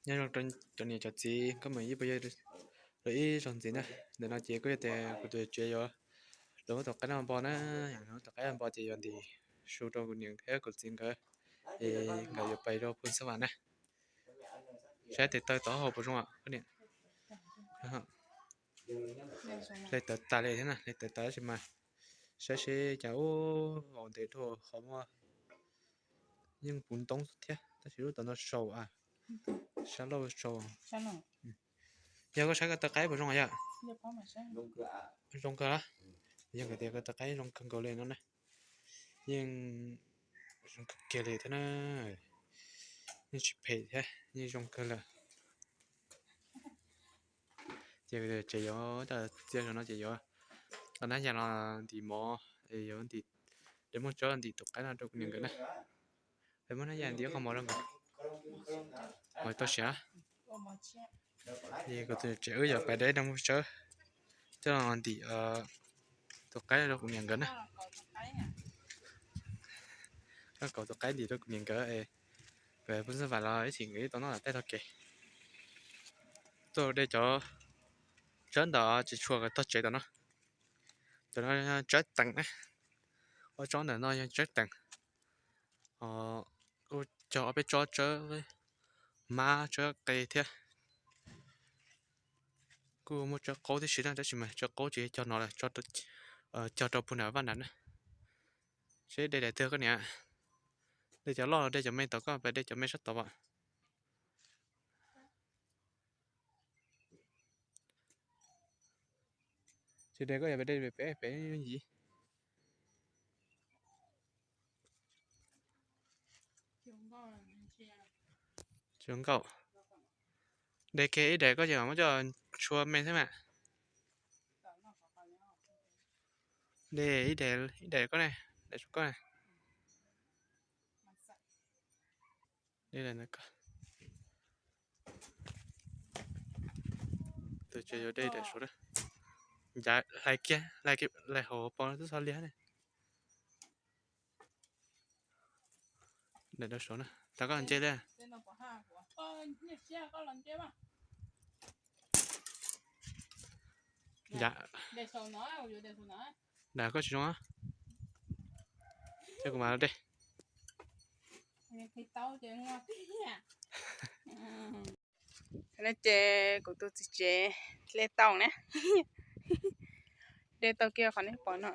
Nyob zoo cov niam cov txiv, koj mus ib puas yog rau ib zaug ntxiv na. Ntawm no ces kuj yog tias kuv tus tsev yuav, lawv muab tus qaib no npo na, lawv muab tus qaib no npo ces yuav ntim su rau kuv niam thiab kuv txiv nkawd, es nkawd yuav pais rau Phu Xab Vam na. Saib tes taw tau hauv puas zoo os koj niam. Hle tawv tas li thiab na, hle tawv tas tab sis mas saib seb cas ub, ntev dua qhov muaj yeej puv ntoob thiab tab sis lub tawv no sau a, sab laug sau. Yog koj saib koj taw qaib puas zoo yom? Zoo kawg los? Yog tias koj taw qaib zoo kawg nkaus li no na, yeej zoo kawg kiag li thiab na, yeej tsis phem thiab yeej zoo kawg lawm. Ces tsev yuav, txiaj zaum no ces yuav nqa nab yas los ntim mov, yuav ntim, de muaj tsawb ntim tus qaib no rau kuv niam nkawd na. Muab nab yas ntim qhov mov rau nkawd, mov tau siav. Ces kuv tus tsev wb yuav pais de de muaj tsawb coj los ntim tus qaib rau kuv niam nkawd na. Koj kauv tus qaib ntim rau kuv niam nkawd, Phu Xab Vam los ib chim nkawd tau noj tej tog kev. Tuaj de cov tsawb ntawm tsis tshua tog tsev tom no. Cov no tsawb teem na, ob tsob ntawm no yog tsawb teem. Kuj cog ob peb tsob tsawb hmab tsawb qe thiab. Kuj muaj tsawb qaub tib si na tab sis mas tsawb qaub tsis cog no lawm, cog rau Phu Nam Vaj Nam na. Seb de daim twg koj niam? De cov loj los de cov me tom koj, peb de cov me sab tod as. Tsis de koj yog peb de peb peb yooj yim. Tsis zoo nkauj. De kiag ib daim koj ces muab coj tshua me xwb mas. De ib daim, ib daim koj ne, daim koj ne. Tus tsev yuav de daim suav na. Ncav hlais kiag, hlais hauv pos twb txhob liab ne. Daim suav na, tau koj nce li. Ncav, daim koj tsis zoo, ces kuv mam de. Ces kuv tus txiv tsev hle tau na, de tau kiag qhov nej pom no.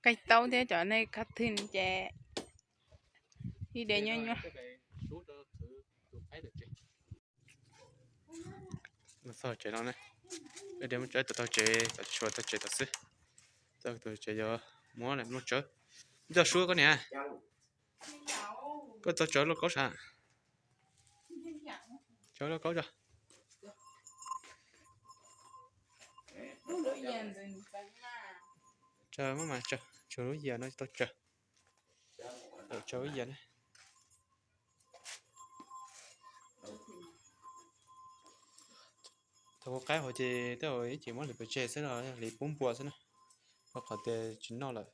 Qeej taub thiab cov nej kha thwj ces ib de nyuaj nyuaj. Txog tsev no ne, de muaj tsawb tau tsev, tau tsuas tau tsev tau xwb. Tau tsev yuav muab muaj tsawb. Coj sub koj niam, koj tau tsawb lauj kaub sav? Tsawb lauj kaub tso. Tsawb mas tsawb, tsawb lub yias no tau tsawb. Tsawb lub yias ne. Thaum kuv qaib hauv ces tej zaum ib chim muab hliv pes tseg xwb no, hliv pub npua xwb na, rau qhov tias tsis noj lawm.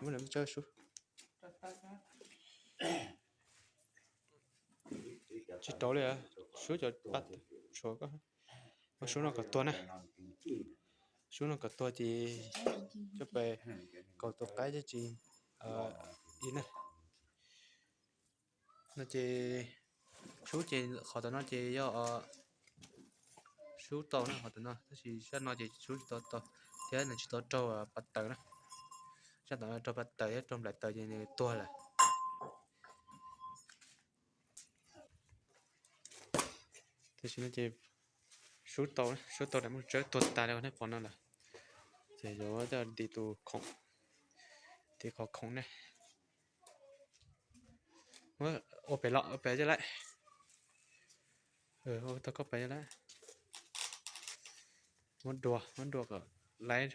Muab lawv muab tsawb sub. Tsis rau li, sub cov pab tshuav, sub no kom tuag na. Sub no kom tuag ces coj pes kaus tus qaib coj tsis ib na. No ces sub ces qhov tom no ces yog sub tau na, qhov tom no, tab sis sab no ces sub tsis tau tau thiab nws tsis tau raug pas taws na. Sab tom no raug pas taws thiab raug nplaim taws ces nws tuag lawm. Tam sim no ces sub tau, sub tau daim muaj tsawb tuag tas li nej pom no lawm. Ces yuav coj ntim tus khoom, ntim qhov khoom ne. Ua pem los, ua pem coj lawm. Ua tau koj pem coj lawm. Muab dua, muab dua kom laib.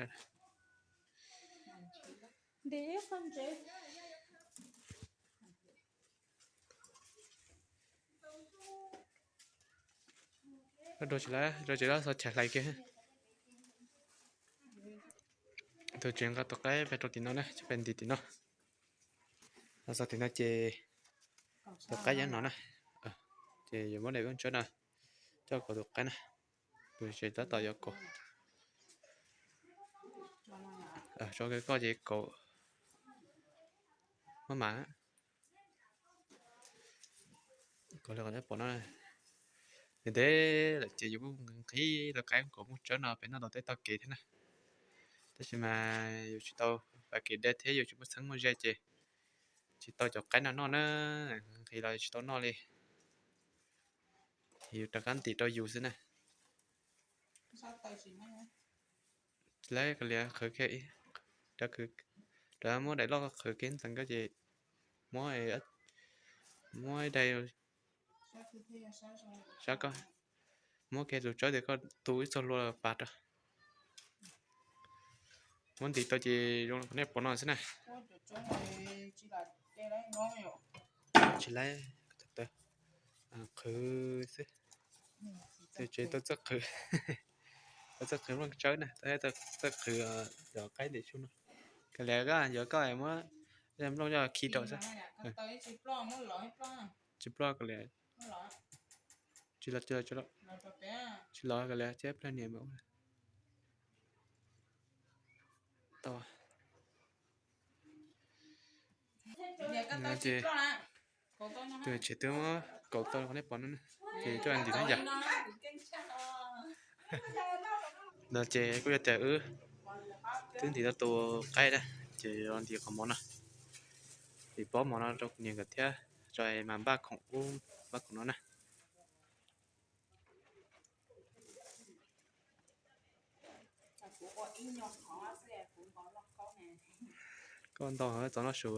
Dua tsis laib, dua tsis laib txhob chaws hlais kiag. Tus tsev nqa tus qaib pem rau tim no na, pem ntim tim no. Los txog tim no ces tus qaib yeej no na. Ces yuav muab daim ub tsawb no coj kauv tus qaib na. Tus tsev tab tom yuav kauv. Tso kawg koj ces kauv maj mam. Kauv li qhov nej pom no. Ntev ntev lawm ces yus kuj nqhis lawv qaib kauv muab tsawb no pem noj tau teb tau kev thiab na. Tab sis mas yus tsis tau pab kev deb thiab yus tsis muaj txheeb muaj ze ces tsis tau cov qaib no noj na. Nqhis los tsis tau noj li. Yus rov qab ntim rau yus xwb na. Tsis laib, kav liam, qhwv kiag, rov muab daim loj qhwv kiag ntxeev koj ces muab, muab ib daim, sab koj, muab kiag tus tsawb tias koj tu ib txoj hlua pas rau. Muab ntim tau ces zoo li nej pom no xwb na. Tsis laib, qhwv xwb. Tus tsev tau txawj qhwv, tau txawj qhwv nplooj tsawb na, tau txawj qhwv cov qaib ntim su no. Kav liam, koj yuav koj muab nplooj coj khi rau xwb. Tsis ploj, kav liam. Tsis los, tsis los, tsis los, kav liam, tseb plawg niam mas. Tau. Ces tus tsev twb muab kauv tau li qhov nej pom no na, ces coj ntim na yom. No ces kuj yog tias wb twb ntim tau tus qaib na, ces los ntim qhov mov no, ntim pob mov no rau kuv niam nkawd thiab, tso mas npaj khoom ub npaj khoom no na. Koj ntau txov noj su,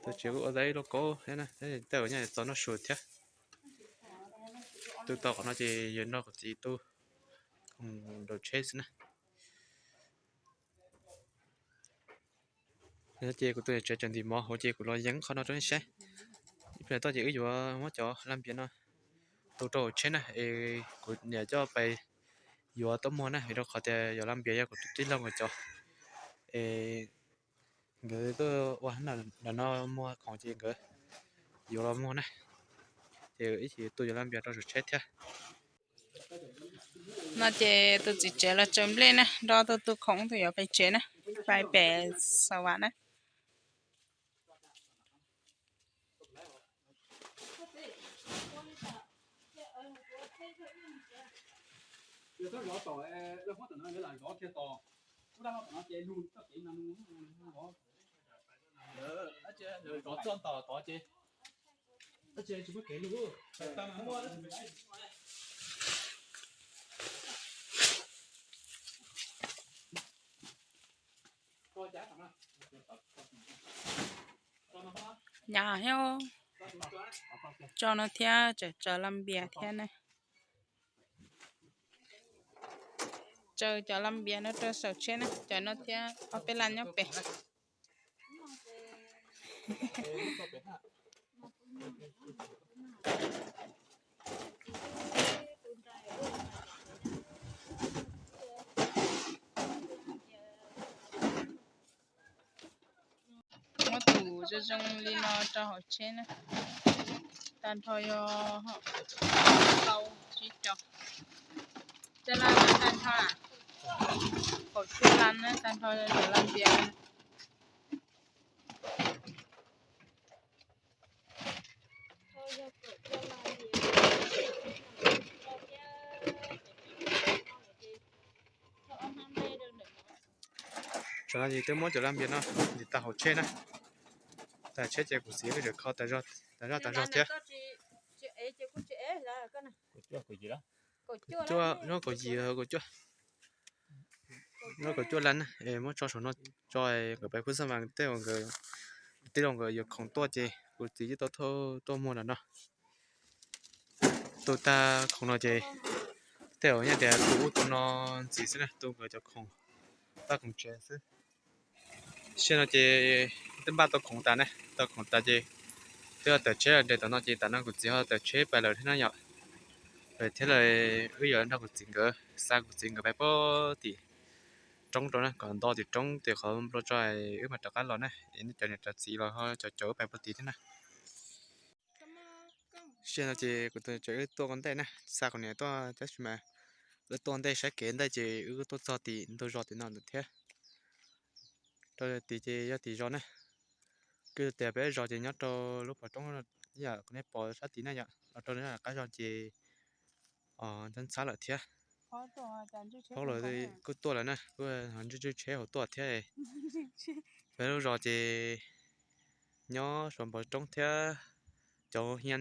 tus tsev kuj ua tau ib lauj kaub thiab na, tej zaum nyaj txov noj su thiab. Tu tau qhov no ces yog nrog kuv txiv tu khoom rau tsheb xwb na. Ces kuv tus niam tsev tseem ntim mov hauv ces kuv los yees qhov no rau nej saib. Ib pliag toj ces wb yuav muab cov laj npias no tu rau hauv tsheb na, es kuv niam coj pais yuav tuaj muag na, vim rau qhov tias yog laj npias yog kuv tus tij laug nkawd cov, es nkawd tuaj ua ntawm no muag khoom ces nkawd yuav los muag na, ces ib chim tu cov laj npias rau saum tsheb thiab. No ces tus txiv tsev los tsaws nplej na, nrog tus tu khoom tus yuav pais tsev na, pais pem Xav Vam na. Nyab thiab, tso no thiab, tseem tsaws laj npias thiab ne. Tsaws cov laj npias no rau saum tsheb na, cov no thiab ob peb laj nyob pem. Muab tus zoo zoo li no rau hauv tsheb na. Tag nrho yog rau tsib caug. Cov laj tag nrho, kaum cuaj laj na, tag nrho yog cov laj npias. Tsam no ces twb muab cov laj npias no ntim tag hauv tsheb na. Tag tsheb ces kuv txiv kuj tseem kho tas zog tas zog thiab. Nyob kaum yim, kaum cuaj, nyob kaum cuaj laj na, es muab tso saum no tso, nkawd pais khub xab mas tej, tij laug nkawd yuav khoom tuaj ces kuv txiv yeej tau tuaj muag nram no. Tu tag khoom no ces tej zaum nyaj tias tu ub tu no ntxiv xwb na, tu nkawd cov khoom, tag khoom tsev xwb. Sim no ces twb npaj tau khoom tas ne, tau khoom tas ces twb tawm tsheb los nres tom no ces tam no kuv txiv ho tawm tsheb pais lawm thiab no yom. Thiab lawm wb yuav nrog kuv txiv nkawd, xa kuv txiv nkawd pais puag tim roob rau na, kom nto tim roob ces qhov nplo tso wb mam rov qab los na, es nej cov niam cov txiv los ho cov caum wb pais puag tid thiab na. Sij hawm no ces kuv tus tsev wb tuaj ua ntej na, xa kuv niam tuaj tab sis mas wb tuaj ua ntej saib kev ntej ces wb tuaj txog tim ntug zos tim no lawm thiab. Rau tim ces yog tim zos na. Kuj tias peb zos ces nyob rau lub pov roob, yam nej pom sab tid na yom, los rau qab zos ces ntxhab ntxhab lawm thiab. Phob lawm kuj tuaj lawm na, kuj ntswj ntswj tsheb hauv tuaj thiab. Peb lub zos ces nyob saum npoo roob thiab, cov hia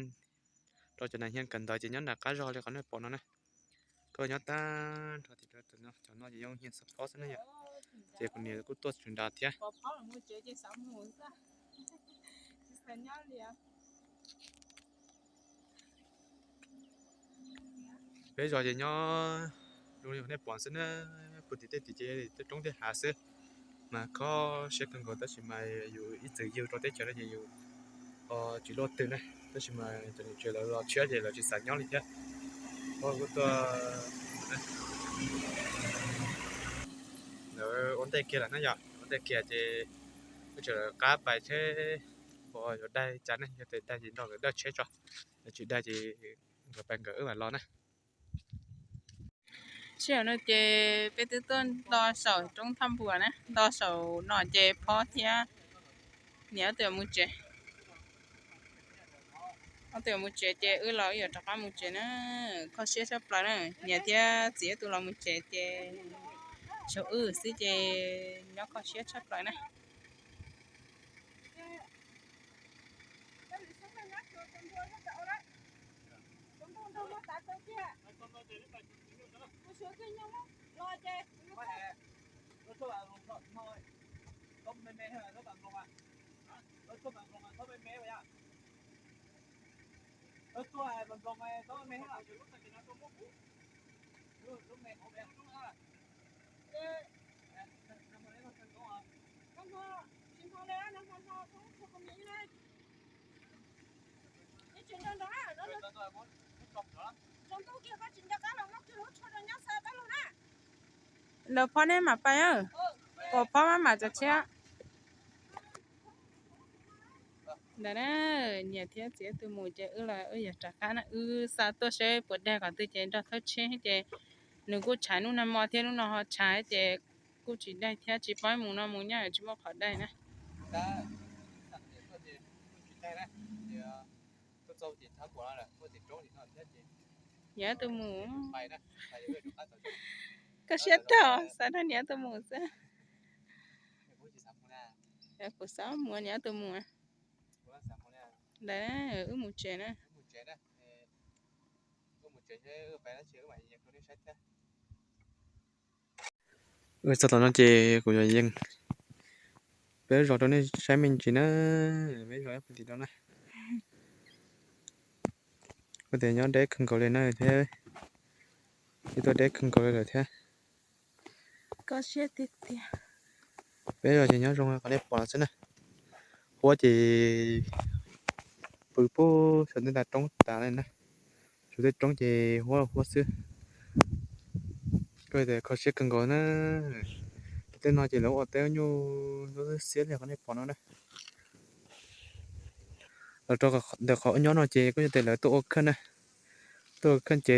rau cov nas hia kawm ntawv ces nyob nram qab zos li qhov nej pom no na. Koj nyob tag nrho tim cov no ces yog hia xov pob xwb na yom. Ces kuv niam kuj tuaj tseem nrad thiab. Peb zos ces nyob zoo li nej pom xwb na, puag tim tej tim ces tej roob tej hav xwb, mas kho siab kawg nkaus tab sis mas yus ib txwm yug rau teb chaws no ces yus tsis luaj twg na, tab sis mas cov niam tsev lawv los tshiab ces lawv tsis xav nyob li thiab. Lawv ua ntej kiag lawm na yom, ua ntej kiag ces wb tseem qab pais seb puas yuav daig cas ne, yog tias daig ces nrog nkawd dawj tsheb tso, yog tsis daig ces nkawd pais nkawd wb mam los na. Sij hawm no ces peb twb tuaj nto saum roob Thaj Npuas na, nto saum no ces phob thiab niam ob tug mus tsev. Ob tug mus tsev ces wb los wb yuav rov qab mus tsev na. Kho siab tshaj plaws na, niam thiab txiv ob tug los mus tsev ces tshuav wb xwb ces nyob kho siab tshaj plaws na. Lawv phob neb mam pais, pom phob mam mam tso tshiab. Ntawd na, niam thiab txiv ob tug mus ces wb los wb yuav rov qab na, wb xa tuaj seb puas daig qhov twg ces nrog thawj tsheb ces nws kuj tshav hnub no mo thiab hnub no ho tshav ces kuj tsis daig thiab tsis paub mus no mus nyob tsis muaj qhov daig na. Niam ob tug mus, koj siab rau xav nrog niam ob tug mus xwb. Kuv xav mus niam ob tug mus. Ntawd wb mus tsev na. Wb txog tom no ces kuv yuav yees peb zos rau nej saib me ntsis na, peb zos ib puag tim no na. Kuj tias nyob deb kawg nkaus li na thiab, twb tuaj deb kawg nkaus li lawm thiab. Peb zos ces nyob zoo qhov nej pom no xwb na. Huab ces pw puag saum tej nta roob tas li na. Saum tej roob ces huab huab xwb. Kuj tias kho siab kawg nkaus na. Tej no ces lawv ua teb nyuj lub xiab li qhov nej pom no na. Los rau ntawm qhov nyob no ces kuj yog tias lawv tuaj ua khaj na. Tuaj ua khaj ces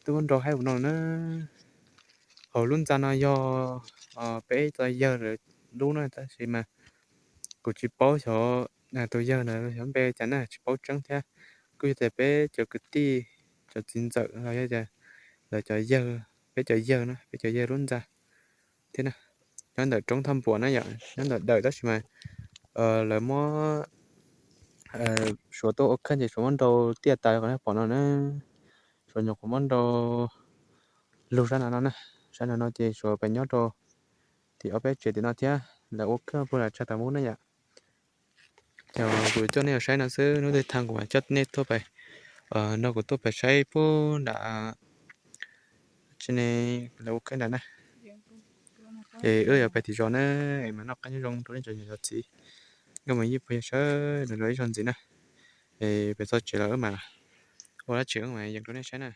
twb muab nrau haib ua no na. Hauv lub ntxa no yog peb txoj yawg lawv lub na tab sis mas kuv tsis paub xyov tus yawg ntawd xyov npe cas na tsis paub tseeb thiab. Kuj yog tias peb cov kwv tij, cov txiv ntxawm los yog tias lawv cov yawg, peb cov yawg na, peb cov yawg lub ntxa thiab na. Nyob ntawm roob Thaj Npuas na yom, nyob ntawm dawm tab sis mas lawv muab, suav tuaj ua khaj ces suav muab nrau tiaj tas qhov nej pom no na. Suav nyuam qhuav muab nrau lug sab no no na. Sab no no ces suav pem nyob rau tim ob peb tsev tim no thiab, lawv ua khaj puag nram tsag tas mub na yom. Ces kuv coj nej los saib no xwb, hnub twg tag kuv mam coj nej tuaj pais, nrog kuv tuaj pais saib puag nram, lawv ua khaj nram na. Es wb yuav pais tim zos na, es mam noj qab nyob zoo rau nej cov niam cov txiv. Nkauj Mus Yij puas yog sawv daws ib zaug ntxiv na. Es pem txog tsev los wb mam ua dab tsi wb mam yees rau nej saib na.